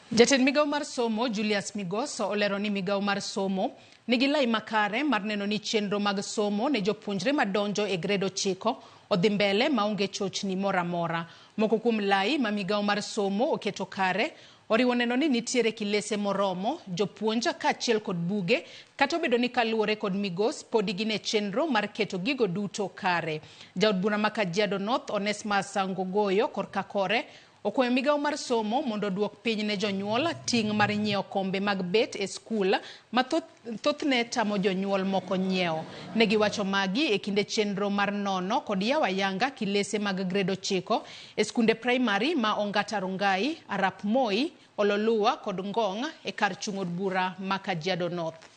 Jatend migawo mar somo Julius Migos olero ni migawo mar somo nigi lai makare mar neno ni chenro mag somo ne jopuonjre madonjo e gred 9 odhi mbele maonge chochni moro amora. Moko kuom lai ma migawo mar somo oketo kare oriwo neno ni nitiere kilese moromo, jopuonj kaachiel kod buge, kata obedo ni kaluwore kod Migos podi gin e chenro mar keto gigo duto kare. Jaod bura ma Kajiado North Onesmus Ngogoyo korka kore okwayo migawo mar somo mondo oduok piny ne jonyuol ting' mar nyiewo kombe mag bet e skul ma thothne tamo jonyuol moko nyiewo. Ne giwacho magi e kinde chenro mar nono kod yawo ayanga kilese mag gred 9 e skunde praimari ma Ongata Rongai, Arap Moi, Ololua kod Ngong' e kar chung' od bura ma Kajiado North.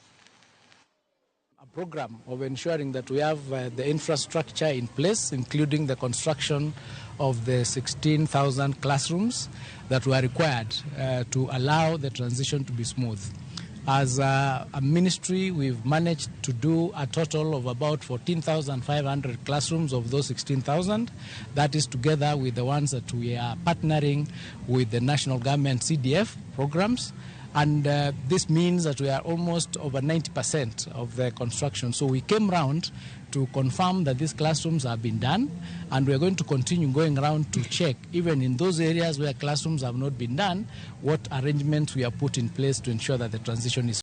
A program of ensuring that we have the infrastructure in place, including the construction of the 16,000 classrooms that were required to allow the transition to be smooth. As a ministry, we've managed to do a total of about 14,500 classrooms of those 16,000. That is together with the ones that we are partnering with the national government CDF programs. And this means that we are almost over 90% of the construction. So we came round to confirm that these classrooms have been done, and we are going to continue going round to check, even in those areas where classrooms have not been done, what arrangements we have put in place to ensure that the transition is